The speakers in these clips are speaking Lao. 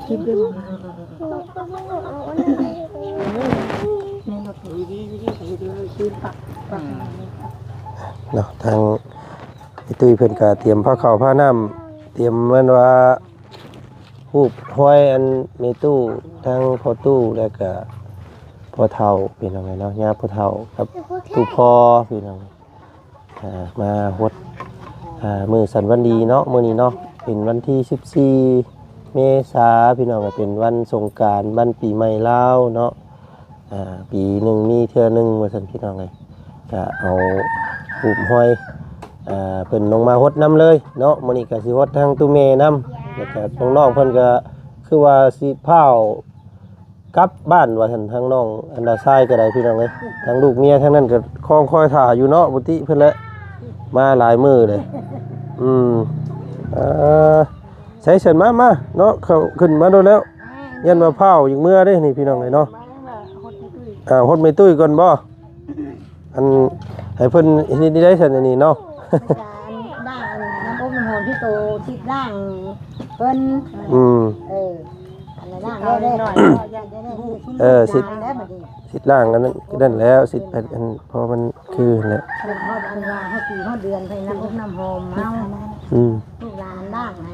ເນາະ ທາງໄອ້ຕຸ້ຍເພິ່ນກະຕຽມພາເຂົ້າພານ້ຳ ຕຽມແມ່ນວ່າ ຮູບຮອຍອັນແມ່ຕູ້ ທັງພໍ່ຕູ້ ແລ້ວກະພໍ່ເຖົ້າ ພີ່ນ້ອງເອີຍເນາະ ຍາພໍ່ເຖົ້າກັບຕູ້ພໍ່ ພີ່ນ້ອງ ອ່າ ມາຫົດ ອ່າ ມື້ສັນວັນດີເນາະ ມື້ນີ້ເນາະ ເປັນວັນທີສິບສີ່ ເມສາ ພີ່ນ້ອງ ເປັນວັນສົງການ ວັນປີໃໝ່ລາວເນາະ ອ່າ ປີໜຶ່ງມີເທື່ອໜຶ່ງວ່າຊັ້ນ ພີ່ນ້ອງເອີຍ ກະເອົາຮູບຮອຍ ອ່າ ເພິ່ນລົງມາຫົດນຳເລີຍເນາະ ມື້ນີ້ກະຊິຫົດທັງຕູ້ແມ່ນຳ ແລ້ວກະນ້ອງໆເພິ່ນກະຄືວ່າຊິພ້າວ ກັບບ້ານວ່າຊັ້ນ ທາງນ້ອງອັນດາຊາຍກໍໄດ້ ພີ່ນ້ອງເອີຍ ທາງລູກເມຍທາງນັ້ນກໍຄອງຄອຍຖ້າຢູ່ເນາະ ບຸຕິເພິ່ນແຫຼະ ມາຫຼາຍມື້ເລີຍ ອືມ ເອີ ໃສ່ຊັ້ນ ມາ ມາເນາະ ເຂົ້າ ຂຶ້ນມາໂດນແລ້ວ ຢ້ານວ່າພ້າວຢາກເມືອເດ້ນີ້ ພີ່ນ້ອງເອີຍເນາະ ອ່າ ຫົດແມ່ຕຸ້ຍກ່ອນບໍ່? ອັນ ໃຫ້ເພິ່ນເຮັດນີ້ໄດ້ຊັ້ນ ອັນນີ້ເນາະ ລ້າງນ້ຳອົບນ້ຳຫອມທີ່ໂຕຊິດລ້າງເພິ່ນ ອືມ ເອີ ອັນນັ້ນລ້າງແລ້ວເດ້ ເອີ ຊິດ ຊິດລ້າງອັນນັ້ນ ນັ້ນແລ້ວ ຊິດໄປ ອັນ ເພາະມັນຄືຫັ້ນແຫຼະ ເພິ່ນຮອດອັນວ່າຮອດປີຮອດເດືອນໃສ່ນ້ຳອົບນ້ຳຫອມເຮົາ ອືມ ລູກຫຼານລ້າງໃຫ້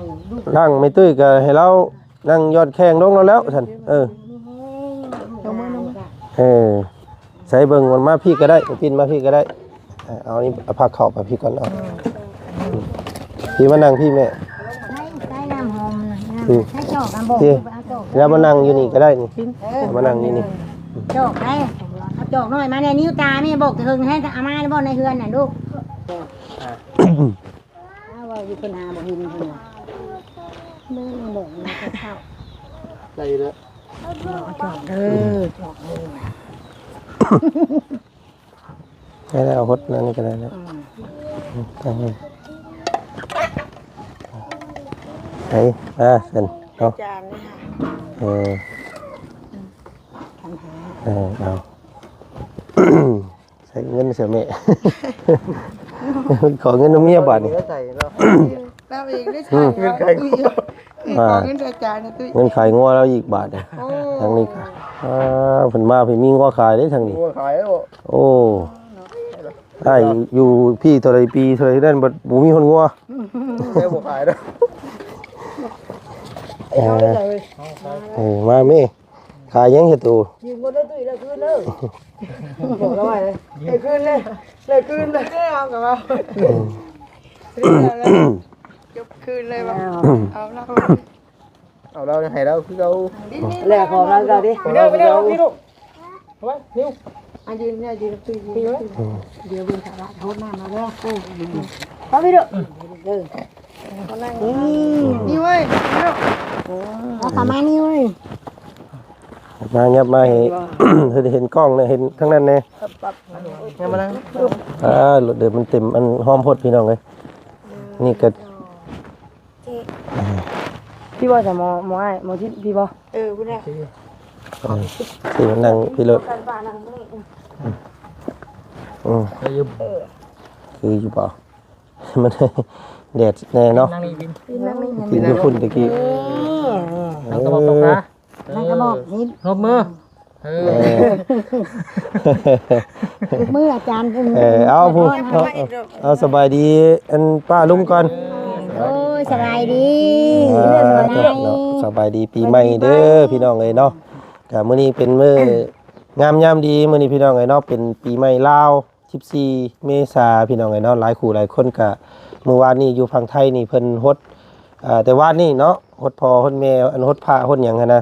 ລ້າງແມ່ຕຸ້ຍກໍໃຫ້ລາວນັ່ງຢ່ອນແຂ້ງລົງແລ້ວ ແລ້ວຊັ້ນ ເອີ ເອີ ໃສ່ເບິ່ງ ມັນມາພີ້ກໍໄດ້ ປິ່ນມາພີ້ກໍໄດ້ ເອົານີ້ ເອົາພາເຂົ້າໄປພີ້ກ່ອນ ເອົາ ພີ້ມານັ່ງພີ້ແມ່ ໃສ່ ໃສ່ນ້ຳຫອມນະ ອືມ ໃສ່ຈອກນຳບໍ່ ພີ້ ເອົາຈອກ ແລ້ວມານັ່ງຢູ່ນີ້ກໍໄດ້ນີ້ ເອີ ມານັ່ງຢູ່ນີ້ ຈອກໄດ້ ເອົາຈອກນ້ອຍມາແດ່ ນິ້ວຕາແມ່ບອກແຕ່ເຫິງ ໃຫ້ເອົາມາແລ້ວບໍ່ໃນເຮືອນນະລູກ ເອົາວ່າຢູ່ເພິ່ນຫາບໍ່ເຫັນເພິ່ນວ່າ ແມ່ນບອກແມ່ນເຂົາ ໄດ້ເດີ ເອົາຈອກເດີ ຈອກເດີ ໄດ້ແລ້ວ ຫົດນັ້ນນີ້ກໍໄດ້ແລ້ວ ອືມ ອືມ ໄປ ມາຊັ້ນເນາະ ຈານນີ້ ເອີ ເອີ ເອົາ ໃຊ້ເງິນໃຊ້ແມ່ ຂໍເງິນນຳເມຍບາດນີ້ ໃຊ້ເນາະ ລາວເອງໄດ້ໃຊ້ ເງິນຂາຍງົວ ອ່າ ຂໍເງິນໃຊ້ຈ່າຍນະຕຸ້ຍ ເງິນຂາຍງົວລາວອີກບາດນີ້ ໂອ້ ທາງນີ້ກະ ອ່າ ເພິ່ນມາເພິ່ນມີງົວຂາຍເດ້ທາງນີ້ ງົວຂາຍແລ້ວ ໂອ້ ອ້າຍຢູ່ພີ້ເທົ່າໃດປີເທົ່າໃດນັ້ນ ບໍ່ ບໍ່ມີຮອດງົວ ແລ້ວບໍ່ຂາຍແລ້ວ ເອີ ເອີ ມາແມ່ ຂາຍຫຍັງເຮັດໂຕ ຢືມເງິນໄດ້ຕຸ້ຍລະຄືນເດີ ບອກລາວໄວ້ເລີຍ ໄດ້ຄືນເລີຍ ໄດ້ຄືນເລີຍ ເອົາກັບເອົາ ອືມ ຈົບຄືນເລີຍວ່າ ເອົາລາວ ເອົາລາວ ໃຫ້ລາວຄືເກົ່າ ແລກຂອງລາວເຈົ້າຕິ ໄປເດີ ໄປເດີ ພີ່ລູກ ເອົາໄວ້ ນິ້ວ ອ່ະ ຢືນ ຢືນ ຢືນ ດຽວເບິ່ງສາລະໂທດນ້ຳມາເດີ ເອົາພີ່ລູກ ເດີ ນີ້ ນີ້ເວີ້ຍ ນີ້ເວີ້ຍ ເອົາເຂົ້າມານີ້ເວີ້ຍ ມາ ຫຍັບມາໃຫ້ ເຫັນ ເຫັນກ້ອງແດ່ ເຫັນທາງນັ້ນແດ່ ຫຍັບມານັ່ງ ອ່າ ລົດເດີມັນເຕັມ ອັນ ຮ່ອມໂພດ ພີ່ນ້ອງເອີຍ ນີ້ກໍ ພີ່ບໍ່ ສະ ໝໍ ໝໍອ້າຍ ໝໍທີ່ ພີ່ບໍ່ ເອີ ພຸ້ນແຫຼະ ເອີ ຊິມານັ່ງພີ້ໂລດ ອືມ ຄືຢູ່ບໍ່? ມັນແດດແນ່ເນາະ ນັ່ງນີ້ ກິນຢູ່ພຸ້ນຕະກີ້ ນີ້ ນີ້ ນັ່ງກະບອກຕົກນະ ເອີ ນັ່ງກະບອກ ເອີ ນີ້ ລົບມື ເອີ ເອີ ຍົກມືອາຈານ ເອີ ເອົາ ຜູ້ ເອົາ ເອົາ ສະບາຍດີ ອັນ ປ້າລຸງກ່ອນ ໂອ້ຍ ສະບາຍດີ ອ່າ ເນາະ ສະບາຍດີປີໃໝ່ເດີ ພີ່ນ້ອງເອີຍເນາະ ກະມື້ນີ້ເປັນມື້ງາມຍາມດີ ມື້ນີ້ ພີ່ນ້ອງເອີຍເນາະ ເປັນປີໃໝ່ລາວ ສິບສີ່ ເມສາ ພີ່ນ້ອງເອີຍເນາະ ຫຼາຍຄູ່ຫຼາຍຄົນກະ ມື້ວານນີ້ຢູ່ຝັ່ງໄທນີ້ເພິ່ນຫົດ ເອີ ແຕ່ວານນີ້ເນາະ ຫົດພໍ່ຫົດແມ່ ອັນ ຫົດພະຫົດຫຍັງຫັ້ນນະ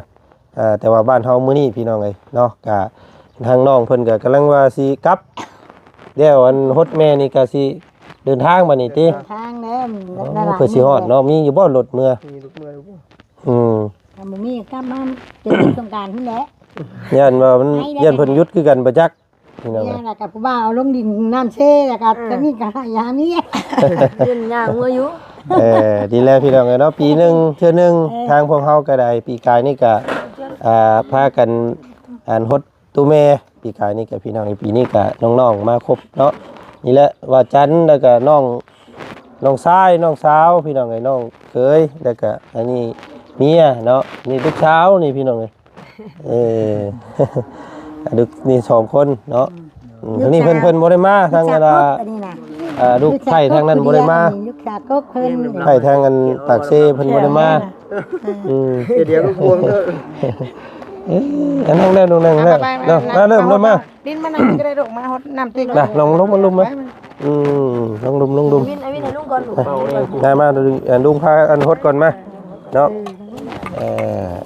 ເອີ ແຕ່ວ່າບ້ານເຮົາມື້ນີ້ ພີ່ນ້ອງເອີຍເນາະ ກະທາງນ້ອງເພິ່ນກະກຳລັງວ່າຊິກັບ ແລ້ວອັນຫົດແມ່ນີ້ກະຊິເດີນທາງບາດນີ້ຕິ ເດີນທາງແລ້ວ ໂອ້ ເພື່ອຊິຮອດເນາະ ມີຢູ່ບໍ່ລົດເມືອ? ມີລົດເມືອຢູ່ບໍ່? ອືມ ຖ້າບໍ່ມີກັບມາເປັນສົງການພຸ້ນແຫຼະ ຢ້ານວ່າມັນ ຢ້ານເພິ່ນຢຸດຄືກັນບໍ່ຈັກ ພີ່ນ້ອງ ແລ້ວກໍຜູ້ບ່າວເອົາລົງດິນນ້ຳເຊ ແລ້ວກໍ ເອີ ຈະມີກະຢາເມຍ ຢືນຍ່າງຫົວຢູ່ ເອີ ດີແລ້ວ ພີ່ນ້ອງເອີຍເນາະ ປີໜຶ່ງເທື່ອໜຶ່ງ ເອີ ທາງພວກເຮົາກໍໄດ້ ປີກາຍນີ້ກໍ ອ່າ ພາກັນ ອັນ ຫົດຕູ້ແມ່ ປີກາຍນີ້ກໍ ພີ່ນ້ອງ ປີນີ້ກໍນ້ອງໆມາຄົບເນາະ ນີ້ແຫຼະ ວ່າຈັນ ແລ້ວກໍນ້ອງ ນ້ອງຊາຍ ນ້ອງສາວ ພີ່ນ້ອງເອີຍ ນ້ອງເຂີຍ ແລ້ວກໍອັນນີ້ ເມຍເນາະ ນີ້ລູກສາວນີ້ພີ່ນ້ອງເອີຍ ເອີ ລູກນີ້ສອງຄົນເນາະ ອືມ ທາງນີ້ເພິ່ນ ເພິ່ນບໍ່ໄດ້ມາ ທາງອັນວ່າ ລູກສາວອັນນີ້ນະ ເອີ ລູກໃພ້ທາງນັ້ນບໍ່ໄດ້ມາ ລູກສາວເພິ່ນ ໃພ້ທາງອັນປາກເຊເພິ່ນບໍ່ໄດ້ມາ ເອີ ອືມ ດຽວລູກພວງເດີ ເອີ ອັນນັ້ນແຫຼະ ນ້ອງນັ້ນແຫຼະ ເນາະ ມາເລີ່ມ ເລີ່ມມາ ລິນມານັ່ງນີ້ກໍໄດ້ລູກ ມາຫົດນ້ຳຕິ ມາ ລອງລົງມາ ລົງມາ ອືມ ລອງລຸມ ລອງລຸມ ວິນ ໃຫ້ລຸງກ່ອນລູກ ມາ ມາ ລຸງ ເອີ ລຸງພາອັນຫົດກ່ອນມາ ເນາະ ເອີ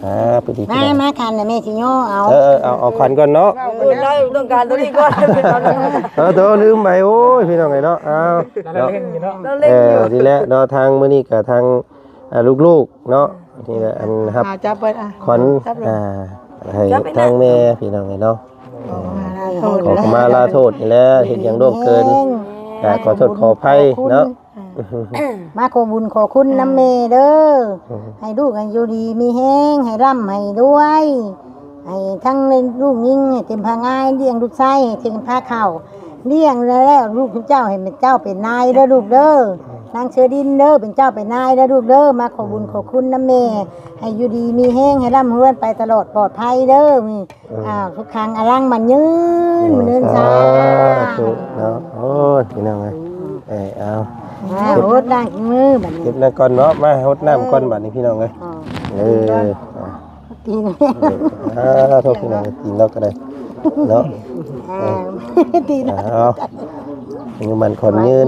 ອ່າ ໄປດີ ມາ ມາ ຄັນແມ່ຊິຍໍເອົາ ເອີ ເອີ ເອົາ ເອົາຄັນກ່ອນເນາະ ເອີ ເອີ ເຮົາຕ້ອງການຕົວນີ້ກ່ອນ ເອີ ໂຕ ລືມໄປ ໂອ້ຍ ພີ່ນ້ອງເອີຍເນາະ ເອົາ ເນາະ ເອີ ນີ້ແຫຼະເນາະ ທາງມື້ນີ້ກໍທາງ ອ່າ ລູກໆ ເນາະ ນີ້ແຫຼະ ອັນຮັບ ອ່າ ຈັບໄວ້ ອ່າ ຂວັນ ຈັບເລີຍ ອ່າ ໃຫ້ ຈັບໄວ້ນະ ທາງແມ່ ພີ່ນ້ອງເອີຍເນາະ ຂໍຂະມາລາໂທດນີ້ແຫຼະ ເຮັດຫຍັງລ່ວງເກີນ ອ່າ ຂໍໂທດຂໍອະໄພເນາະ ມາຂໍບຸນຂໍຄຸນນຳແມ່ເດີ ອືມ ໃຫ້ລູກໃຫ້ຢູ່ດີມີແຮງ ໃຫ້ລ່ຳໃຫ້ລວຍ ໃຫ້ທັງລູກຍິງໃຫ້ເຕັມພາງ່າຍ ລ້ຽງລູກຊາຍໃຫ້ເຕັມພາເຂົ້າ ລ້ຽງແລ້ວລູກເຈົ້າໃຫ້ເປັນເຈົ້າເປັນນາຍເດີລູກເດີ ນາງເສືອດິນເດີ ເປັນເຈົ້າເປັນນາຍເດີລູກເດີ ມາຂໍບຸນ ອືມ ຂໍຄຸນນຳແມ່ ໃຫ້ຢູ່ດີມີແຮງ ໃຫ້ລ່ຳຮວຍໄປຕະຫຼອດປອດໄພເດີ ເອີ ອ່າ ທຸກຄັ້ງອະລັງໝັ້ນຍືນ ໝັ້ນຍືນ ສາທຸ ສາທຸເນາະ ໂອ້ຍ ພີ່ນ້ອງເອີຍ ເອີ ເອົາ ອ່າ ເກັບ ຫົດລ້າງມືບັດນີ້ ເກັບນ້ຳກ່ອນເນາະ ມາຫົດນ້ຳກ່ອນ ເອີ ບັດນີ້ ພີ່ນ້ອງເອີຍ ເອີ ອ່າ ຕີນ ອ່າ ໂທດພີ່ນ້ອງ ຕີນລາວກໍໄດ້ເນາະ ອ່າ ເອີ ຕີນ ອ່າ ເອົາ ຢູ່ໝັ້ນຂວັນຍືນ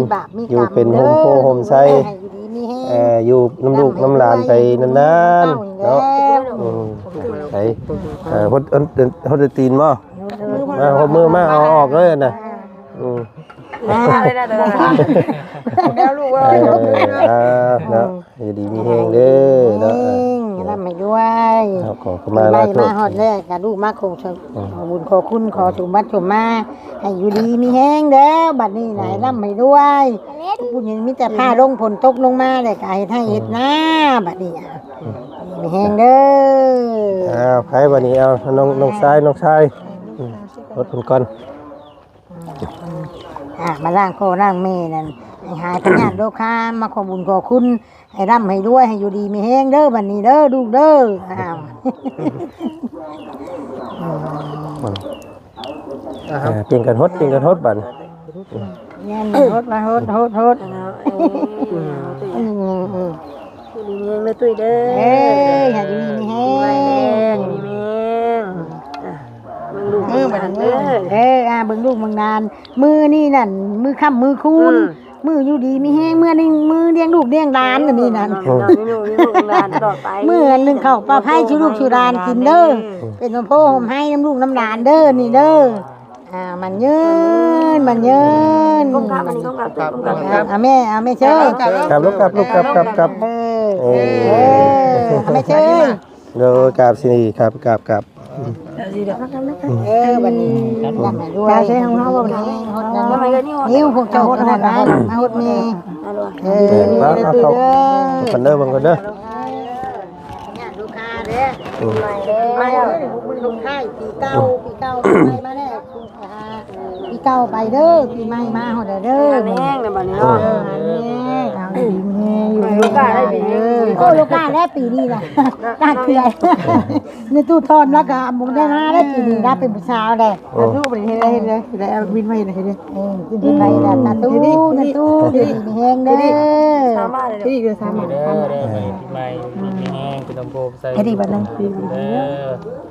ຢູ່ເປັນຮົ່ມໂພຮົ່ມໄຊ ໃຫ້ຢູ່ດີມີແຮງ ເອີ ຢູ່ນຳລູກນຳຫຼານໄປນານໆ ເນາະ ອືມ ໄປ ເອີ ຫົດ ຫົດ ຫົດຕີນບໍ່ ມາ ຫົດມືມາ ເອົາອອກເລີຍນະ ອືມ ອ່າ ດຽວລູກເອີຍ ເອີ ອ່າ ເນາະ ຢູ່ດີມີແຮງເດີເນາະ ແຮງ ເອີ ລ່ຳໃຫ້ລວຍ ເຮົາຂໍຂະມາລາໂທດ ມາຮອດແລ້ວກະລູກມາຂໍ ອືມ ຂໍບຸນຂໍຄຸນ ຂໍສົມບັດສົມມາ ໃຫ້ຢູ່ດີມີແຮງເດີ ບັດນີ້ນະ ອືມ ໃຫ້ລ່ຳໃຫ້ລວຍ ບຸນມີແຕ່ຟ້າລົງຝົນຕົກລົງມາແລ້ວກະເຮັດໄຮ່ເຮັດນາ ອືມ ບັດນີ້ ອືມ ມີແຮງເດີ ອ້າວ ໃຜບັດນີ້ ເອົາ ນ້ອງ ນ້ອງຊາຍ ນ້ອງຊາຍ ອືມ ຫົດເພິ່ນກ່ອນ ອ່າ ມາລ້າງພໍ່ລ້າງແມ່ນັ້ນ ໃຫ້ຫາຍພະຍາດໂລຄາ ມາຂໍບຸນຂໍຄຸນ ໃຫ້ລ່ຳໃຫ້ລວຍ ໃຫ້ຢູ່ດີມີແຮງເດີ ບັດນີ້ເດີ ລູກເດີ ອ້າວ ອ່າ ປ່ຽນກັນຫົດ ປ່ຽນກັນຫົດບັດນີ້ ແມ່ນ ຫົດມາ ຫົດ ຫົດ ຫົດ ເອີ ອືມ ຢູ່ດີມີແຮງເດີຕຸ້ຍເດີ ເອີຍ ໃຫ້ຢູ່ດີມີແຮງ ຢູ່ດີມີແຮງ ອ່າ ເບິ່ງລູກ ເອີ ເບິ່ງຫຼານເດີ ເອີ ອ່າ ເບິ່ງລູກເບິ່ງຫຼານ ມື້ນີ້ນັ້ນ ມື້ຄ່ຳມື້ຄູນ ອືມ ມື້ຢູ່ດີມີແຮງ ມື້ນີ້ ມື້ລ້ຽງລູກລ້ຽງຫຼານ ອັນນີ້ນັ້ນ ເອີ ມີລູກ ມີລູກຫຼານຕໍ່ໄປ ມື້ໜຶ່ງເຂົ້າປາໄພສູ່ລູກສູ່ຫຼານກິນເດີ ເປັນຮົ່ມໂພຮົ່ມໄຮນຳລູກນຳຫຼານເດີ ນີ້ເດີ ອ່າ ໝັ້ນຍືນ ໝັ້ນຍືນ ກົ້ມກາບ ອັນນີ້ກ້ມກາບ ກ້ມກາບ ອ່າ ແມ່ ອ່າ ແມ່ເຊີຍ ກາບລູກ ກາບລູກ ກາບ ກາບ ກາບ ເອີ ເອີ ເອີ ແມ່ເຊີຍ ໂດຍ ກາບຊິ ກາບ ກາບ ກາບ ເອີ ບັດນີ້ ກາບໃສ່ຂອງເຮົາບໍ່ນີ້ ນິ້ວພວກເຈົ້າ ມາຫົດແມ່ ເອີ ເອີ ມາ ເອົາເຂົ້າ ເອີ ເບິ່ງກ່ອນເດີ ຍາດລູກຄ້າເດ້ ອືມ ມາແລ້ວ ລົງທ້າຍປີເກົ່າ ປີເກົ່າ ປີໃໝ່ມາແລ້ວ ອ່າ ປີເກົ່າໄປເດີ ປີໃໝ່ມາຮອດແລ້ວເດີ ງານແຮງເດ້ບັດນີ້ເນາະ ເອີ ງານແຮງ ເອົາດີແຮງຢູ່ ໂອ້ ລູກຄ້າໄດ້ປີນີ້ລະ ການເທື່ອ ໃນຕູ້ທອນລະກະບໍ່ໄດ້ມາໄດ້ປີນີ້ລະ ເປັນຜູ້ສາວແລ້ວ ໂອ້ ສາທຸ ບັດນີ້ເຮັດເລີຍ ເຮັດເລີຍ ເອົາວິນມາເຮັດເລີຍ ເຮັດເລີຍ ເອີ ກິນໄປລະ ສາທຸ ສາທຸ ດີແຮງເດີ ສາມາດເລີຍ ດີເດີ ສາມາດ ເດີ ເດີ ປີໃໝ່ ມີແຮງ ເປັນລົມໂພໄຊ ເຮັດດີບັດນັ້ນ ເດີ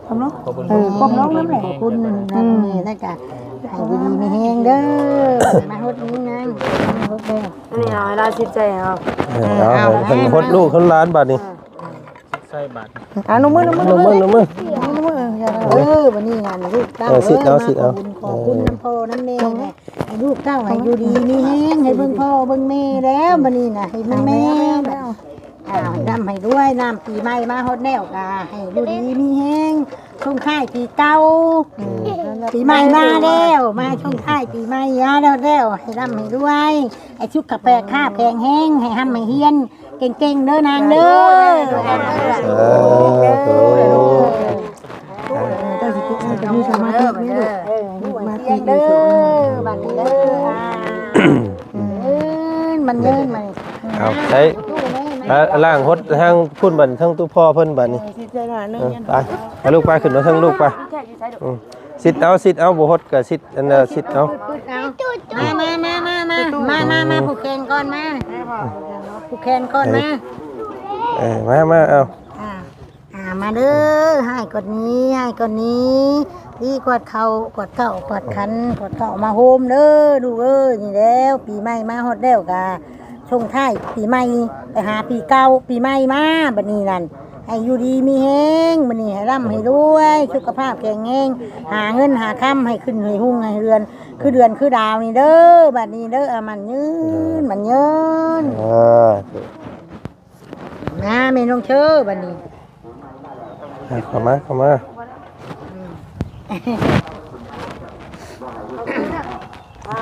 ກ້ມລົງ ເອີ ກ້ມລົງນຳແຫຼະ ຂອບຄຸນນະ ອືມ ແລ້ວກະໃຫ້ຢູ່ດີມີແຮງເດີ ມາຫົດນີ້ນາງ ມາຫົດເດີ ອັນນີ້ເອົາໃຫ້ລາວຊິດໃຈເອົາ ເອີ ເອົາ ເອົາ ໃຫ້ເພິ່ນຫົດລູກຫົດຫຼານບາດນີ້ ໃສ່ບາດ ອ່າ ນົມມື ນົມມື ນົມມື ນົມມື ເອີ ບັດນີ້ນະ ລູກເຕົ້າ ເອີ ຊິດເອົາ ເອີ ຊິດເອົາ ຂໍບຸນ ເອີ ຂໍຄຸນນຳພໍ່ນຳແມ່ແຫຼະ ໃຫ້ລູກເຕົ້າໃຫ້ຢູ່ດີມີແຮງ ໃຫ້ເບິ່ງພໍ່ເບິ່ງແມ່ແລ້ວ ບັດນີ້ນະ ໃຫ້ເບິ່ງແມ່ແລ້ວ ອ່າ ໃຫ້ລ່ຳໃຫ້ລວຍ ນ້ຳປີໃໝ່ມາຮອດແລ້ວກະໃຫ້ຢູ່ດີມີແຮງ ສົ່ງທ້າຍປີເກົ່າ ອືມ ປີໃໝ່ມາແລ້ວ ມາສົ່ງທ້າຍປີໃໝ່ມາແລ້ວ ແລ້ວໃຫ້ລ່ຳໃຫ້ລວຍ ໃຫ້ສຸຂະພາບແຂງແຮງ ໃຫ້ຮ່ຳໃຫ້ຮຽນ ເກັ່ງໆເດີນາງເດີ ສາທຸ ເຈົ້າຊິເກັບເງິນກໍມີສະມາທິນີ້ລູກ ສະມາທິເດີ ບັດນີ້ເດີ ອ່າ ເອີ ມັນເດີ ມັນ ເອົາໃຊ້ ອ່ະ ລ້າງຫົດທາງພຸ້ນບັດ ທາງຕູ້ພໍ່ເພິ່ນບັດນີ້. ເອີ ຊິໃສ່ໜ້ອຍໜຶ່ງ ເອີ ໄປ ໄປລູກໄປ ຂຶ້ນມາເທິງລູກໄປ. ອືມ ຊິດເອົາ ຊິດເອົາ ບໍ່ຫົດກໍຊິດ ອັນນ່າ ຊິດເອົາ. ເອີ ຊິດເອົາ ມາ ມາ ມາ ມາ ມາ ມາ ມາ ມາ ຜູກແຂນກ່ອນ ມາ ຜູກແຂນກ່ອນ ເອີ ມາ ເອີ ມາ ມາ ເອົາ ອ່າ ອ່າ ມາເດີ ໃຫ້ກອດນີ້ ໃຫ້ກອດນີ້ ທີ່ກອດເຂົ່າ ກອດເຂົ້າ ກອດຂັນ ກອດເຂົ້າມາໂຮມເດີລູກເອີຍ. ນີ້ແລ້ວ ປີໃໝ່ມາຮອດແລ້ວກະ ສົ່ງທ້າຍປີໃໝ່ໄປຫາປີເກົ່າ ປີໃໝ່ມາ ບັດນີ້ນັ້ນ ໃຫ້ຢູ່ດີມີແຮງ ບັດນີ້ໃຫ້ລ່ຳໃຫ້ລວຍ ສຸຂະພາບແຂງແຮງ ຫາເງິນຫາຄຳໃຫ້ຂຶ້ນໃຫ້ຮຸ່ງໃຫ້ເຮືອນ ຄືເດືອນຄືດາວນີ້ເດີ ບັດນີ້ເດີ. ອ່າ ໝັ້ນຍືນ ໝັ້ນຍືນ ເອີ ມາແມ່ນ້ອງເຊີ ບັດນີ້ ເຂົ້າມາ ເຂົ້າມາ.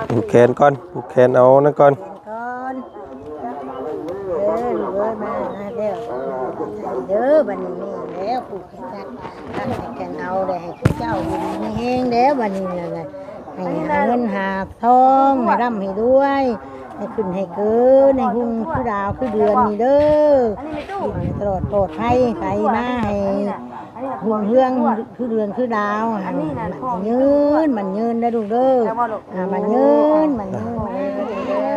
ອືມ ຜູກແຂນກ່ອນ ຜູກແຂນເອົານັ້ນກ່ອນ ກ່ອນ ເອີ ລູກເອີຍ ມາ ມາແລ້ວ ເດີ ບັດນີ້ແມ່ແລ້ວ ຜູກແຂນ ຜູກແຂນເອົາ ໄດ້ໃຫ້ເຈົ້າຢູ່ດີມີແຮງແລ້ວ ບັດນີ້ນະ ໃຫ້ຫາເງິນຫາທອງ ໃຫ້ລ່ຳໃຫ້ລວຍ ໃຫ້ຂຶ້ນໃຫ້ເກີນ ໃຫ້ຮຸ່ງຄືດາວຄືເດືອນນີ້ເດີ ຕະຫຼອດປອດໄພ ໄປມາໃຫ້ຮຸ່ງເຮືອງຄືເດືອນຄືດາວ ໝັ້ນຍືນ ໝັ້ນຍືນເດີລູກເດີ ອ່າ ໝັ້ນຍືນ ໝັ້ນຍື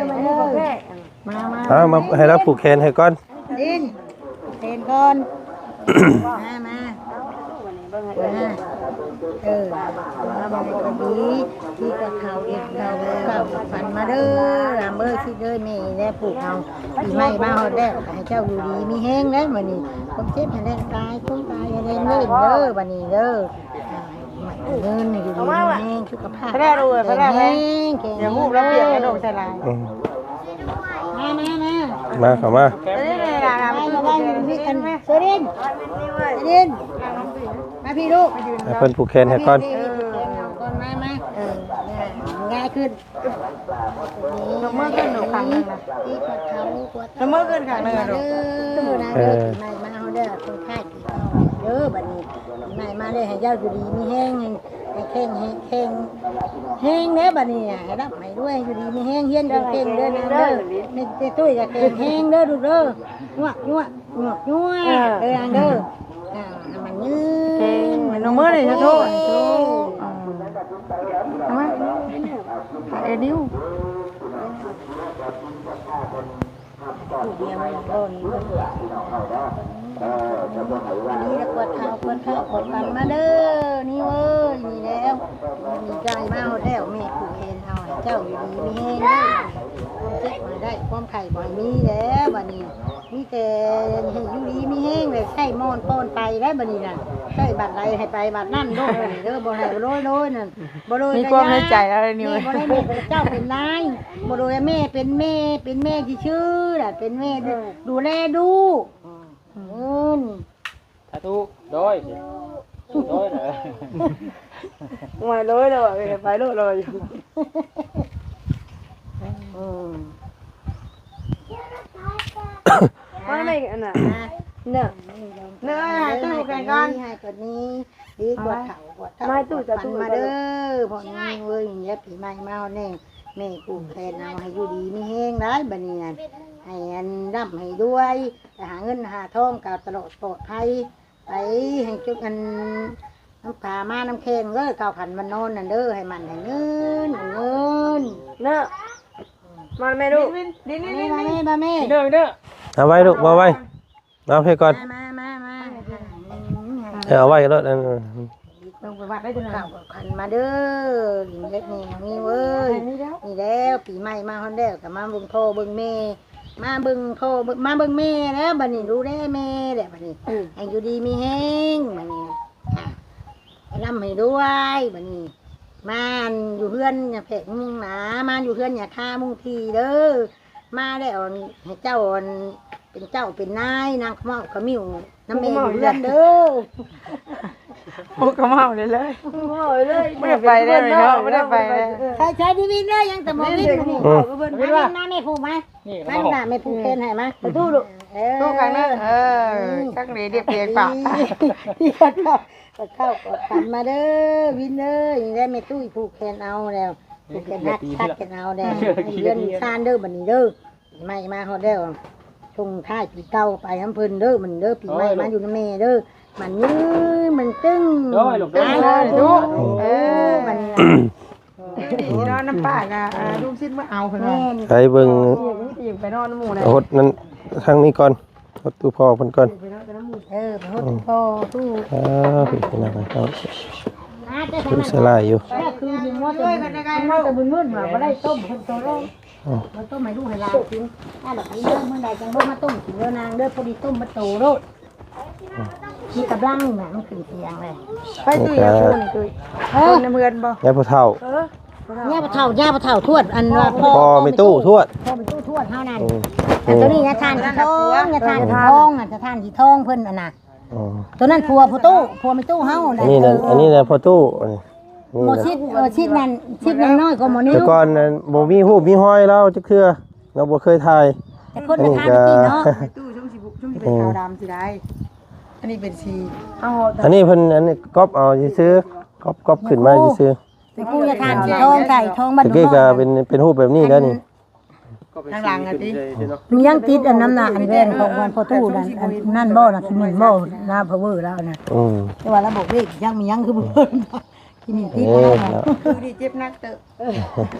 ນ ມາ ມາ ເອົາ ມາໃຫ້ລາວຜູກແຂນໃຫ້ກ່ອນ ດິນ ເຊັນກ່ອນ ມາ ມາ ມາ ເອີ ມາ ມາ ກະດີ ທີ່ກະເຂົ້າເຮັດເຂົ້າເຂົ້າຝັນມາເດີ ລາມເອີຍ ຊິດເອີຍ ແມ່ແລະພວກເຮົາ ປີໃໝ່ມາຮອດແລ້ວ ກະໃຫ້ເຈົ້າຢູ່ດີມີແຮງເດີ ມື້ນີ້ ຄວາມເຈັບໃຫ້ແລ່ນຕາຍ ຄວາມຕາຍໃຫ້ແລ່ນເລີ້ນເດີ ບັດນີ້ເດີ ເງິນຢູ່ດີມີແຮງ ສຸຂະພາບແຂງແຮງ ແຂງແຮງ ຢ່າຮູບລະບຽບກະດົກໃສ່ຫຼາຍ ອືມ ມາ ມາ ມາ ມາ ເຂົ້າມາ ເຊີລິນ ເຊີລິນ ມາພີ້ລູກ ໃຫ້ເພິ່ນຜູກແຂນໃຫ້ກ່ອນ ມາ ມາ ເອີ ງ່າຍຂຶ້ນ ຍົກມືຂຶ້ນລູກຂ້າງໜຶ່ງນະ ຍົກມືຂຶ້ນຂ້າງໜຶ່ງລູກ ເອີ ມາ ມາ ເຮົາເດີ ຄົນໄຂ້ ເດີ ບັດນີ້ໃໝ່ມາເລີຍ ໃຫ້ເຈົ້າຢູ່ດີມີແຮງ ໃຫ້ແຂງ ໃຫ້ແຂງແຮງເດີ ບັດນີ້ໃຫ້ລ່ຳໃຫ້ລວຍ ຢູ່ດີມີແຮງ ຮຽນເກັ່ງໆເດີນາງເດີ ແມ່ຕຸ້ຍກະແຂງແຮງເດີລູກເດີ ຍວກ ຍວກ ຍວກ ຍວກ ເອີ ເດີນາງເດີ ອ່າ ໃຫ້ມັນຍືນ ເກັ່ງ ນະໂມ ສາທຸ ສາທຸ ເອີ ນິ້ວ ນີ້ລະກວດເຂົ້າ ກວດເຂົ້າ ກວດປັນມາເດີ ນີ້ເວີຍ ນີ້ແລ້ວ ດີໃຈມາຮອດແລ້ວ ແມ່ຜູກແຂນເອົາ ໃຫ້ເຈົ້າຢູ່ດີມີແຮງເດີ ຄວາມເຈັບບໍ່ໃຫ້ໄດ້ ຄວາມໄຂ້ບໍ່ໃຫ້ມີແລ້ວ ບັດນີ້ ມີແຕ່ໃຫ້ຢູ່ດີມີແຮງ ແລະໃຊ້ໝອນປ່ອນໄປໄດ້ ບັດນີ້ນະ ໃຊ້ບາດໃດໃຫ້ໄປບາດນັ້ນໂລດ ບັດນີ້ເດີ ບໍ່ໃຫ້ໂລຍໆນັ້ນ ບໍ່ໂລຍ ມີຄວາມໃນໃຈແລ້ວນີ້ ນີ້ ບໍ່ໄດ້ແມ່ນເຈົ້າເປັນນາຍ ບໍ່ໂລຍ ແມ່ເປັນແມ່ ເປັນແມ່ຊື່ໆລະ ເປັນແມ່ ເອີ ດູແລລູກ ອືມ ສາທຸ ໂດຍ ໂດຍ ເອີ ໂດຍ ໂດຍ ໄປໂລດ ໂດຍ ອືມ ມາແມ່ ອັນນ່າ ເນີ ເນີ ໃຫ້ກອດນີ້ ໃຫ້ກອດນີ້ ດີກວດເຂົ້າ ກວດເຂົ້າ ມາຕູ້ ກວດເຂົ້າ ມາເດີ ພໍ່ນີ້ເວີຍ ເອີຍ ປີໃໝ່ມາຮອດແລ້ວ ແມ່ຜູກແຂນເອົາ ໃຫ້ຢູ່ດີມີແຮງໄດ໋ ບັດນີ້ນະ ໃຫ້ອັນລ່ຳໃຫ້ລວຍ ໄປຫາເງິນຫາທອງກະຕະຫຼອດປອດໄພ ໄປໃຫ້ຈຸກອັນ ນ້ຳຂາມານ້ຳແຂງເດີ ເຂົ້າຂັນມານອນນັ້ນເດີ ໃຫ້ໝັ້ນໃຫ້ຍືນ ເງິນ ເນີ ມາແມ່ລູກ ນີ້ ນີ້ ນີ້ ນີ້ ມາແມ່ ມາແມ່ ເດີ ເດີ ເອົາໄວ້ລູກ ເອົາໄວ້ ມາພີ້ກ່ອນ ມາ ມາ ມາ ເອີ ເອົາໄວ້ໂລດ ເອີ ເບິ່ງໄປວັດໄດ້ເດີ ເຂົ້າຂັນມາເດີ ລິນເລັກນີ້ ນີ້ເວີຍ ນີ້ແລ້ວ ປີໃໝ່ມາຮອດແລ້ວ ກະມາເບິ່ງພໍ່ເບິ່ງແມ່ ມາເບິ່ງພໍ່ ມາເບິ່ງແມ່ແລ້ວ ບັດນີ້ດູແລແມ່ແລ້ວ ບັດນີ້ ເອີ ໃຫ້ຢູ່ດີມີແຮງ ບັດນີ້ ອ່າ ໃຫ້ລ່ຳໃຫ້ລວຍ ບັດນີ້ ມາຢູ່ເຮືອນຍາແພກມຸງໜາ ມາຢູ່ເຮືອນຍາຄາມຸງທີເດີ ມາແລ້ວໃຫ້ເຈົ້າອັນ ເປັນເຈົ້າເປັນນາຍ ນາງຂະເໝົາຂະໝິ້ວນຳແມ່ຢູ່ເຮືອນເດີ ໂອ້ ຂະເໝົາເລີຍ ຂະເໝົາເລີຍ ບໍ່ໄດ້ໄປເລີຍເນາະ ບໍ່ໄດ້ໄປເລີຍ ໃຊ້ ໃຊ້ຊີວິດເລີຍ ຍັງແຕ່ໝໍວິນ ອືມ ມາ ມາແມ່ຜູກມາ ມາແມ່ຜູກແຂນໃຫ້ມາ ຕູ້ລູກ ເອີ ຕູ້ກັນເດີ ເອີ ຈັ່ງດີ ດຽບດຽງປາກ ກອດເຂົ້າກອດຂັນມາເດີ ວິນເດີ ນີ້ແຫຼະແມ່ຕຸ້ຍຜູກແຂນເອົາແລ້ວ ຜູກແຂນຮັກ ຮັກແຂນເອົາແລ້ວ ເຮືອນຊານເດີ ບັດນີ້ເດີ ໃໝ່ມາຮອດແລ້ວ ສົ່ງທ້າຍປີເກົ່າໄປນຳເພິ່ນເດີ ມັນເດີ ປີໃໝ່ ໂອ້ຍ ມາຢູ່ນຳແມ່ເດີ ມັນຍືນມັນຕຶງ ໂອ້ຍ ລູກເດີ ສາທຸ ເອີ ມັນນີ້ລະ ນີ້ເນາະ ນ້ຳປ້າກະ ອ່າ ລຸງຊິດມາເອົາເພິ່ນວ່າ ແມ່ນ ໄປເບິ່ງ ເອີ ໄປນອນນຳໝູ່ແລ້ວ ຫົດນັ້ນທາງນີ້ກ່ອນ ຫົດຕູ້ພໍ່ເພິ່ນກ່ອນ ໄປນອນນຳໝູ່ ເອີ ໄປຫົດຕູ້ພໍ່ຕູ້ ອ່າ ພີ່ນ້ອງເອີຍ ເອົາ ຄືສະຫຼາຍຢູ່ ຄືນີ້ມາແຕ່ ມາແຕ່ມື້ນວ່າບໍ່ໄດ້ຕົ້ມເພິ່ນໂຕໂລ ອືມ ມາຕົ້ມໃຫ້ລູກໃຫ້ຫຼານກິນ ອ່າ ແລ້ວກໍເລີກມື້ໃດຈັ່ງບໍ່ມາຕົ້ມກິນເດີນາງເດີ ພໍດີຕົ້ມມາໂຕໂລດ ມີກຳລັງນະ ມັນຂຶ້ນສຽງເລີຍ ໄປຕຸ້ຍ ນີ້ກໍ ຍາຄູນີ້ຕຸ້ຍ ເອີ ຄົນໃນເຮືອນບໍ່ ຍາຜູ້ເຖົ້າ ເອີ ຍາຜູ້ເຖົ້າ ຍາຜູ້ເຖົ້າທວດ ອັນວ່າພໍ່ ພໍ່ແມ່ຕູ້ທວດ ພໍ່ແມ່ຕູ້ທວດເຮົານັ້ນ ອືມ ອັນໂຕນີ້ຍາທ່ານສີທອງ ຍາທ່ານສີທອງ ອາ ທ່ານສີທອງເພິ່ນ ອັນນະ ອໍ ໂຕນັ້ນຜົວພໍ່ຕູ້ ຜົວແມ່ຕູ້ເຮົາ ອັນນີ້ນະ ເອີ ອັນນີ້ນະພໍ່ຕູ້ ອັນນີ້ ນີ້ນະ ໝໍຊິດ ເອີ ຊິດນັ້ນ ຊິດຍັງນ້ອຍກວ່າໝໍນິວ ແຕ່ກ່ອນນັ້ນບໍ່ມີຮູບມີຮອຍລາວຈັກເທື່ອ ລາວບໍ່ເຄີຍຖ່າຍ ແຕ່ຄົນ ອັນນີ້ ກໍ ແມ່ຕູ້ຊົງຊິ ຊົງຊິເປັນຂາວດຳຊິໄດ້ ອັນນີ້ເປັນສີ ເອົາ ອັນນີ້ເພິ່ນ ອັນນີ້ກັອບເອົາຊື່ໆ ກັອບ ກັອບຂຶ້ນມາຊື່ໆ ແມ່ຄູ ແມ່ຄູຍາທ່ານສີທອງ ໃສ່ທອງບັດ ຕະກີ້ກໍເປັນ ເປັນຮູບແບບນີ້ແລ້ວນີ້ ທາງຫຼັງຫັ້ນຕິ ມັນຍັງຕິດອັນນັ້ນນະ ອັນແວ່ນຂອງ ເອີ ຂອງພໍ່ຕູ້ນັ້ນ ອັນນັ້ນບໍ່ນະ ຂີ້ໝິ່ນບໍ່ນະ ພາວເວີລາວນະ ອືມ ແຕ່ວ່າລາວບອກເລກຍັງມີຫຍັງຄືບໍ່ ຂີ້ໝິ່ນຕິດ ເອີ ລາວນະ ເນາະ ຄືນີ້ເຈັບໜັກເຕີບ ເອີ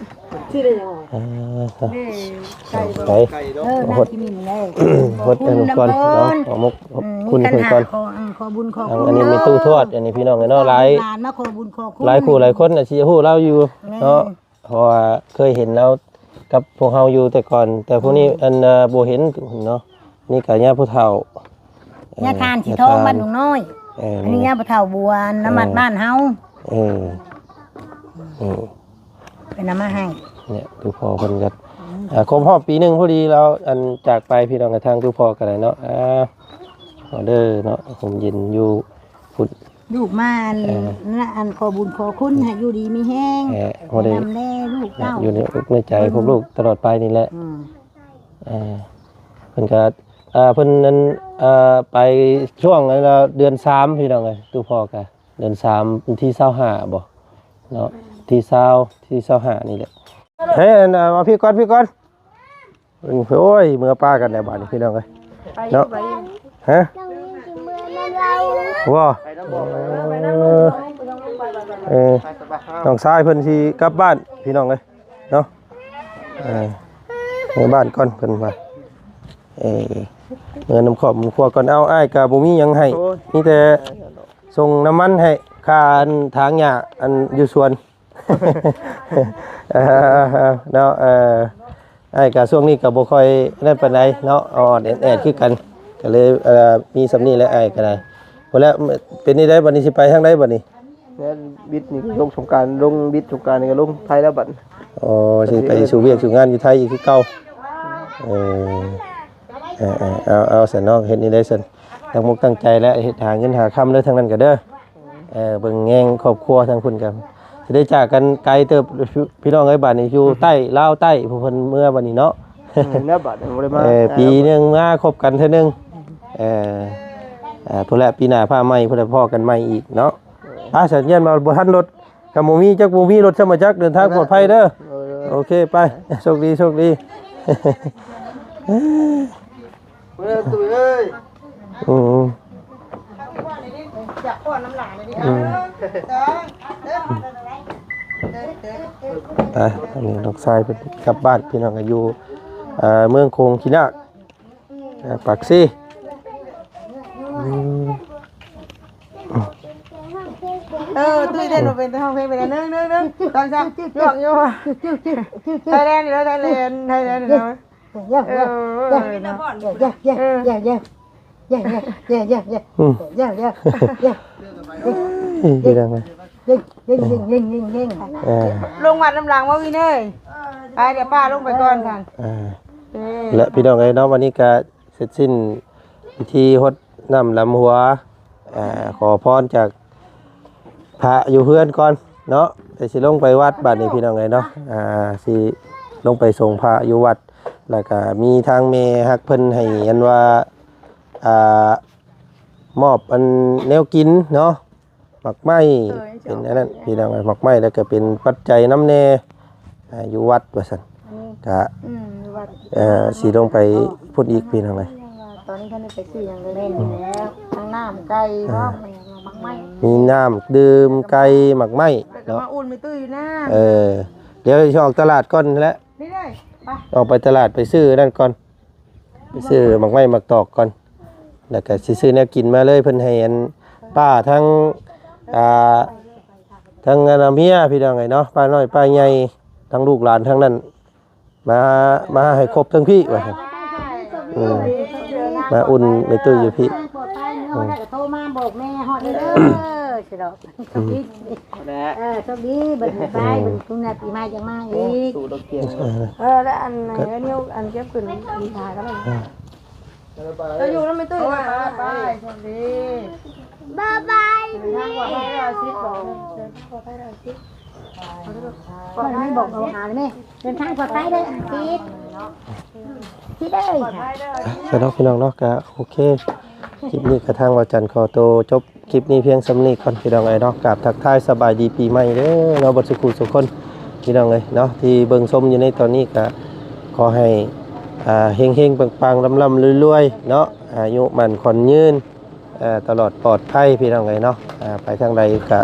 ຊື່ໄດ້ຫຍັງ ເອີ ໄປ ໄປ ເອີ ໜ້າຂີ້ໝິ່ນແລ້ວ ຫົດໃຫ້ລູກກ່ອນເນາະ ຂອບມຸກຂອບຄຸນເພິ່ນກ່ອນ ອືມ ມີຄັນຫາ ຂໍ ເອີ ຂໍບຸນຂໍຄຸນ ອັນນີ້ແມ່ຕູ້ທວດ ອັນນີ້ພີ່ນ້ອງເອີຍເນາະ ຫຼາຍ ຫຼານມາຂໍບຸນຂໍຄຸນ ຫຼາຍຄູ່ຫຼາຍຄົນອາດຊິຮູ້ລາວຢູ່ ແມ່ນ ເນາະ ເພາະວ່າເຄີຍເຫັນລາວກັບພວກເຮົາຢູ່ແຕ່ກ່ອນ ແຕ່ຜູ້ນີ້ ອືມ ອັນ ເອີ ບໍ່ເຫັນເນາະ ນີ້ກໍຍາຜູ້ເຖົ້າ ຍາທ່ານສີທອງ ຍາທ່ານ ບ້ານດົງນ້ອຍ ເອີ ອັນນີ້ຍາຜູ້ເຖົ້າບົວ ນ້ຳມັດ ເອີ ບ້ານເຮົາ ເອີ ເອີ ເປັນນຳມາໃຫ້ ເນຍ ຄືພໍ່ເພິ່ນກໍ ອືມ ອ່າ ຄົບຮອບປີໜຶ່ງພໍດີລາວ ອັນ ຈາກໄປ ພີ່ນ້ອງ ກະທາງຄືພໍ່ກໍໄດ້ເນາະ ອ່າ ເອົາເດີເນາະ ຮົ່ມເຢັນຢູ່ ພຸ້ນ ລູກມາ ເອີ ອັນ ອັນ ຂໍບຸນຂໍຄຸນ ໃຫ້ຢູ່ດີມີແຮງ ເອີ ໃຫ້ນຳແລລູກເຕົ້າ ຢູ່ໃນອົກໃນໃຈຂອງລູກຕະຫຼອດໄປນີ້ແຫຼະ ອືມ ເອີ ເພິ່ນກໍ ເອີ ເພິ່ນນັ້ນ ເອີ ໄປຊ່ວງນັ້ນລະ ເດືອນສາມ ພີ່ນ້ອງເອີຍ ຕູ້ພໍ່ກໍ ເດືອນສາມ ວັນທີຊາວຫ້າບໍ ເນາະ ທີຊາວ ທີຊາວຫ້ານີ້ແຫຼະ ເຮີ້ຍ ອັນ ເອົາ ມາພີ້ກ່ອນ ພີ້ກ່ອນ ໂອ້ຍ ເມືອປາກັນແລ້ວບາດນີ້ພີ່ນ້ອງເອີຍ ໄປຢູ່ ເນາະ ໄປຢູ່ ຮະ ບໍ່ ເອີ ເອີ ນ້ອງຊາຍເພິ່ນຊິກັບບ້ານພີ່ນ້ອງເອີຍເນາະ ເອີ ເມືອບ້ານກ່ອນເພິ່ນວ່າ ເອີ ເມືອນຳຄອບນຳຄົວກ່ອນ ເອົາ ອ້າຍກະບໍ່ມີຫຍັງໃຫ້ ໂອ້ຍ ມີແຕ່ສົ່ງນ້ຳມັນໃຫ້ ຄ່າອັນຖາງຫຍ້າອັນຢູ່ສວນ ເອີ ເນາະ ເອີ ອ້າຍກະຊ່ວງນີ້ກະບໍ່ຄ່ອຍນັ້ນປານໃດເນາະ ອ່ອນແອດໆຄືກັນ ກະເລີຍ ເອີ ມີສ່ຳນີ້ແຫຼະ ອ້າຍກະໄດ້ ພຸ້ນແຫຼະ ເປັນຈັ່ງໃດບັດນີ້ ຊິໄປທາງໃດບັດນີ້ ແມ່ນ ບິດນີ້ລົງສົງການ ລົງບິດສົງການນີ້ກໍລົງໄທແລ້ວບັດ ອໍ ຊິໄປສູ່ວຽກສູ່ງານຢູ່ໄທອີກຄືເກົ່າ ເອີ ເອີໆ ເອົາໆ ຊັ້ນເນາະ ເຮັດນີ້ໄດ້ຊັ້ນ ຕັ້ງອົກຕັ້ງໃຈແຫຼະ ເຮັດຫາເງິນຫາຄຳເດີ ທາງນັ້ນກໍເດີ ເອີ ເບິ່ງແຍງຄອບຄົວທາງພຸ້ນກໍຊິໄດ້ຈາກກັນໄກເຕີບ ພີ່ນ້ອງເອີຍ ບາດນີ້ຢູ່ໃຕ້ ລາວໃຕ້ ຜູ້ເພິ່ນເມືອບັດນີ້ເນາະ ອືມ ແລ້ວບາດນີ້ບໍ່ໄດ້ມາ ເອີ ປີໜຶ່ງມາພົບກັນເທື່ອໜຶ່ງ ເອີ ເອີ ພຸ້ນແຫຼະ ປີໜ້າຟ້າໃໝ່ ພຸ້ນແຫຼະ ພໍ້ກັນໃໝ່ອີກເນາະ ເອີ ອ່າ ສັນຍານວ່າບໍ່ທັນລົດ ຄັນບໍ່ມີຈັກ ບໍ່ມີລົດຊ້ຳມາຈັກ ເດີນທາງປອດໄພເດີ ເອີ ໂອເຄ ໄປ ໂຊກດີ ໂຊກດີ ເອີ ຕຸ້ຍເອີຍ ອືມ ຢາກປ້ອນນ້ຳຫຼານເລີຍ ອືມ ເອີ ໄປ ອັນນີ້ລູກຊາຍເພິ່ນກັບບ້ານ ພີ່ນ້ອງ ກໍຢູ່ ເອີ ເມືອງໂຂງຂີ້ນາກ ອ່າ ປາກເຊ ອືມ ເອີ ຕຸ້ຍເຕັ້ນບໍ່ເປັນ ແຕ່ຮ້ອງເພງເປັນ ໜຶ່ງ ໜຶ່ງ ໜຶ່ງ ສອງ ສາມ ຍອກຢູ່ ໄທແລນ ເດີ ໄທແລນ ໄທແລນ ເດີ ເອີ ເອີ ເອີ ເອີ ເອີ ເອີ ເອີ ອືມ ເອີ ລົງວັດນຳຫຼັງບໍ່ວິນເອີຍ ໄປ ດຽວປ້າລົງໄປກ່ອນຊັ້ນ ເອີ ເອີ ແລະ ພີ່ນ້ອງເອີຍເນາະ ວັນນີ້ກະເສັດສິ້ນພິທີຫົດນ້ຳດຳຫົວ ອ່າ ຂໍພອນຈາກພະຢູ່ເຮືອນກ່ອນເນາະ ແຕ່ຊິລົງໄປວັດບາດນີ້ ພີ່ນ້ອງເອີຍເນາະ ອ່າ ຊິລົງໄປສົ່ງພະຢູ່ວັດ ແລ້ວກະມີທາງແມ່ຮັກເພິ່ນໃຫ້ອັນວ່າ ອ່າ ມອບອັນແນວກິນເນາະ ໝາກໄມ້ ເອີ ເປັນອັນນັ້ນ ພີ່ນ້ອງເອີຍ ໝາກໄມ້ ແລ້ວກໍເປັນປັດໄຈນຳແດ່ ອ່າ ຢູ່ວັດວ່າຊັ້ນ ອັນນີ້ ກະ ອືມ ເອີ ຊິລົງໄປພຸ້ນອີກພີ່ນ້ອງເອີຍ. ຕອນນີ້ທ່ານໄດ້ໄປຊື້ຫຍັງເລີຍ? ແມ່ນແລ້ວ ທັງນ້ຳໄກ່ເນາະ ໝາກໄມ້ ມີນ້ຳດື່ມ ໄກ່ ໝາກໄມ້ ແລ້ວກໍ ເນາະ ມາອຸ່ນແມ່ຕຸ້ຍຢູ່ນະ. ເອີ ດຽວຊິອອກຕະຫຼາດກ່ອນແຫຼະ ນີ້ເດ້ ໄປ ອອກໄປຕະຫຼາດໄປຊື້ນັ້ນກ່ອນ ໄປຊື້ໝາກໄມ້ໝາກຕອກກ່ອນ ແລ້ວກໍຊິຊື້ແນວກິນມາເລີຍ. ເພິ່ນໃຫ້ອັນປ້າທັງ ອ່າ ທັງອັນເມຍພີ່ນ້ອງເອີຍເນາະ ປ້ານ້ອຍປ້າໃຫຍ່ ທັງລູກຫຼານທັງນັ້ນ ມາ ມາໃຫ້ຄົບທັງພີ້ວ່າຊັ້ນ. ອືມ ມາອຸ່ນແມ່ຕຸ້ຍຢູ່ພີ້ ປອດໄພ ເມື່ອໃດກໍໂທມາບອກແມ່ຮອດເດີ ຊິດອກ. ອືມ ເອີ ໂຊກດີ ບັດນີ້ໄປ ອືມ ເບິ່ງຄຸນນະ ປີໃໝ່ຈັ່ງມາອີກ. ເອີ ແລ້ວອັນ ກໍ ເອີ ນິ້ວອັນເກັບຂຶ້ນ ດີພາກໍໄດ້ ເອີ ເອີ ຢູ່ນຳແມ່ຕຸ້ຍ ໄປ ໄປ ໄປ ໂຊກດີ ບາຍບາຍ ເດີນທາງປອດໄພເດີ ອາຊິດ ບອກ ເດີນທາງປອດໄພເດີ ອາຊິດ ບອກ ເດີນທາງປອດໄພເດີ ອາຊິດ ຊິເດີ ສະເນາະ ພີ່ນ້ອງເນາະ ກະໂອເຄ ຄລິບນີ້ກະທາງວາຈັນຂໍໂຕຈົບ ຄລິບນີ້ພຽງສ່ຳນີ້ກ່ອນພີ່ນ້ອງເອີຍເນາະ. ກາບທັກທາຍສະບາຍດີປີໃໝ່ເດີເນາະ ເບິດສູ່ຄູ່ສູ່ຄົນພີ່ນ້ອງເອີຍເນາະ ທີ່ເບິ່ງຊົມຢູ່ໃນຕອນນີ້ ກະຂໍໃຫ້ ອ່າ ເຮັງໆ ປັງໆ ລ່ຳໆ ລວຍໆ ເນາະ ອາຍຸໝັ້ນຂວັນຍືນ ເອີ ຕະຫຼອດປອດໄພພີ່ນ້ອງເອີຍເນາະ. ອ່າ ໄປທາງໃດກະ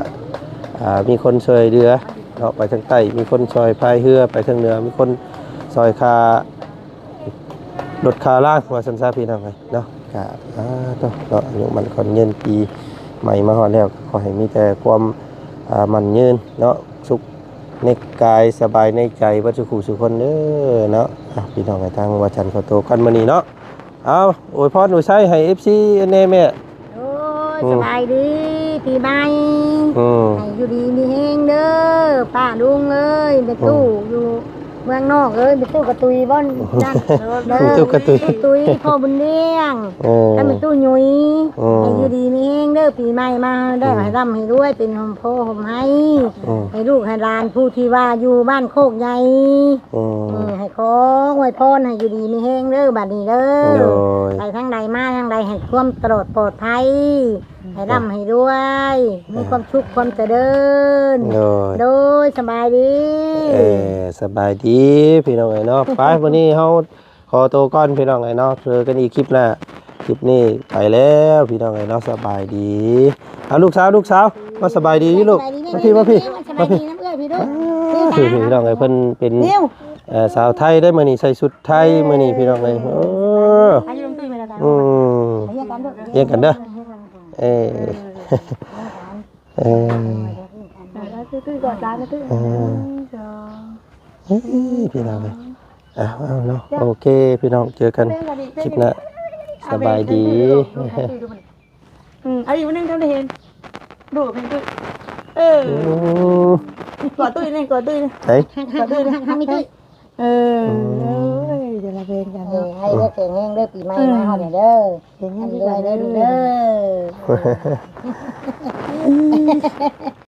ອ່າ ມີຄົນຊ່ວຍເຫຼືອເນາະ ໄປທາງໃຕ້ມີຄົນຊ່ອຍພາຍເຮືອ ໄປທາງເໜືອມີຄົນຊ່ອຍຄ່າ ລົດຄ່າລາງວ່າຊັ້ນຊະພີ່ນ້ອງເອີຍເນາະ. ກະ ອ່າ ໂຕເນາະ ອາຍຸໝັ້ນຂວັນຍືນ ປີໃໝ່ມາຮອດແລ້ວ ກໍຂໍໃຫ້ມີແຕ່ຄວາມ ອ່າ ໝັ້ນຍືນເນາະ ສຸກໃນກາຍ ສະບາຍໃນໃຈ ເບິດສູ່ຄູ່ສູ່ຄົນເດີເນາະ. ອ່ະ ພີ່ນ້ອງເອີຍ ທາງວາຈັນຂໍໂຕກ່ອນມື້ນີ້ເນາະ. ເອົາ ອວຍພອນອວຍໄຊໃຫ້ເອັຟຊີແດ່ແມ່. ໂອ້ຍ ອືມ ສະບາຍດີປີໃໝ່ ອືມ ໃຫ້ຢູ່ດີມີແຮງເດີ ປ້າລຸງເອີຍ ແມ່ຕູ້ ອືມ ຢູ່ເມືອງນອກເອີຍ ແມ່ຕູ້ກະຕຸຍບ່ອນນັ້ນ ແມ່ຕູ້ກະຕຸຍ ກະຕຸຍພໍ່ບຸນລ້ຽງ ເອີ ກັບແມ່ຕູ້ຫຍຸຍ ອືມ ໃຫ້ຢູ່ດີມີແຮງເດີ ປີໃໝ່ມາໄດ້ ອືມ ໃຫ້ລ່ຳໃຫ້ລວຍ ເປັນຮົ່ມໂພຮົ່ມໄຮ ອືມ ໃຫ້ລູກໃຫ້ຫຼານຜູ້ທີ່ວ່າຢູ່ບ້ານໂຄກໃຫຍ່ ອືມ ເອີ ໃຫ້ຂໍອວຍພອນໃຫ້ຢູ່ດີມີແຮງເດີ ບາດນີ້ເດີ ໂດຍ ໄປທາງໃດມາທາງໃດໃຫ້ຄວາມຕະຫຼອດປອດໄພ ໃຫ້ລ່ຳໃຫ້ລວຍ ມີຄວາມສຸກຄວາມຈະເລີນ ໂດຍ ໂດຍ ສະບາຍດີ ເອີ ສະບາຍດີພີ່ນ້ອງເອີຍເນາະ. ໄປ ມື້ນີ້ເຮົາຂໍໂຕກ່ອນພີ່ນ້ອງເອີຍເນາະ ເຈີກັນອີກຄລິບໜ້າ. ຄລິບນີ້ໄປແລ້ວພີ່ນ້ອງເອີຍເນາະ ສະບາຍດີ. ເອົາ ລູກສາວ ລູກສາວ ມາສະບາຍດີຢູ່ລູກ ສະບາຍດີ ມາພີ້ ມາພີ້ ສະບາຍດີ ມາພີ້ ນຳເອື້ອຍພີ້ເດີ ອ່າ ພີ່ນ້ອງເອີຍ ເພິ່ນເປັນ ເອີ ສາວໄທເດີ ມື້ນີ້ໃສ່ຊຸດໄທມື້ນີ້ພີ່ນ້ອງເອີຍ. ເອີ ອືມ ຮຽງກັນເດີ ຮຽງກັນເດີ ເອີ ເອີ ເອີ ເອີ ກອດຫຼານເດີ ເອີ ໜຶ່ງ ສອງ ເອີ ພີ່ນ້ອງເອີຍ ເອົາ ເອົາເນາະ ໂອເຄ ພີ່ນ້ອງ ເຈີກັນຄລິບໜ້າ ສະບາຍດີ. ອືມ ເອົາອີກມື້ໜຶ່ງ ທຳໄດ້ເຫັນ ດູເຫັນ ເອີ ໂອ້ ກອດຕຸ້ຍນີ້ ກອດຕຸ້ຍນີ້ ໃສ ກອດຕຸ້ຍນີ້ ທາງນີ້ຕຸ້ຍ ເອີ ອືມ ໂອ້ຍ ຈະລະເວນກັນ ເອີ ໃຫ້ເດີ ແຂງແຮງເດີ ປີໃໝ່ມາຮອດແລ້ວເດີ ເອີ ແຂງແຮງຄືກັນເດີ ເດີ.